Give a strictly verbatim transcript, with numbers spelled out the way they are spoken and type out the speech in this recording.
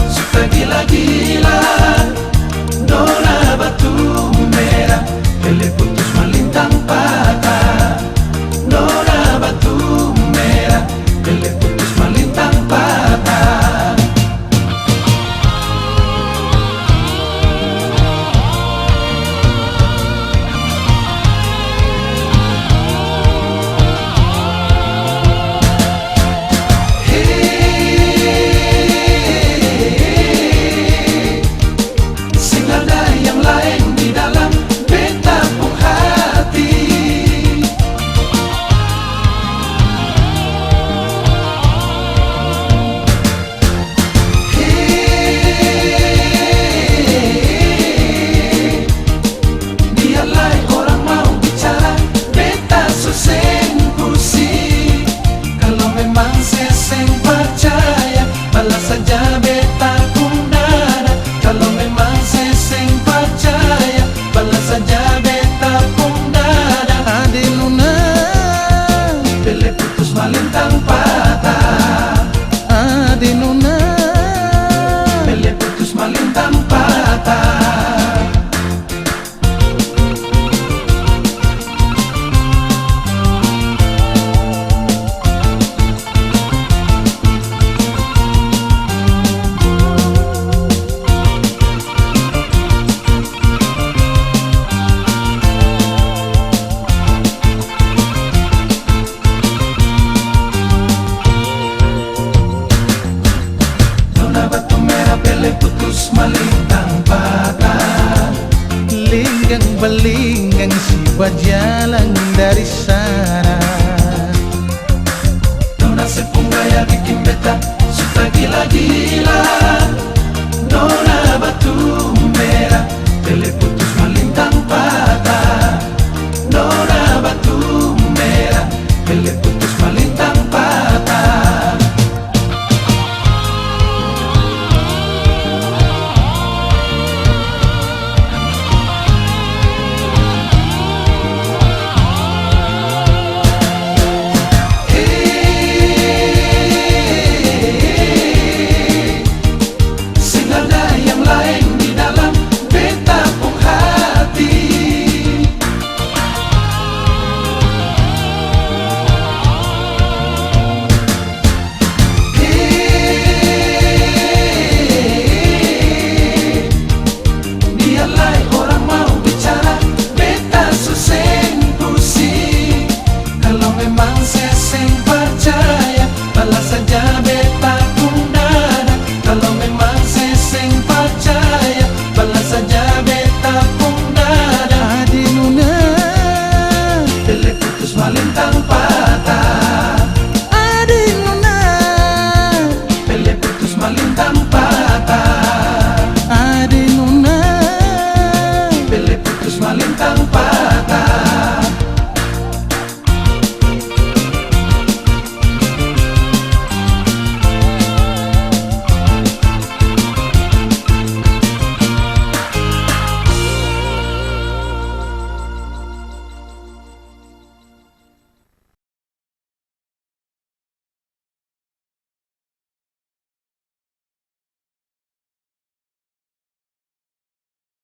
Suka gila-gila, nona batu mera, pele putus malintang patah. Nona batu mera, pele putus malintang patah. Seng ada yang laeng di dalam beta pung hati. Biar lai orang mau bicara, beta su seng pusing. Kalo memang se seng parcaya, balas saja beta pung dada. Kalo memang se seng parcaya, balas saja beta pung dada. Ade nona, pele putus malintang patah. Ade nona, pele putus malintang patah. Nona batu mera pele putus malintang patah. Lenggang balenggang si bajalang dari sa.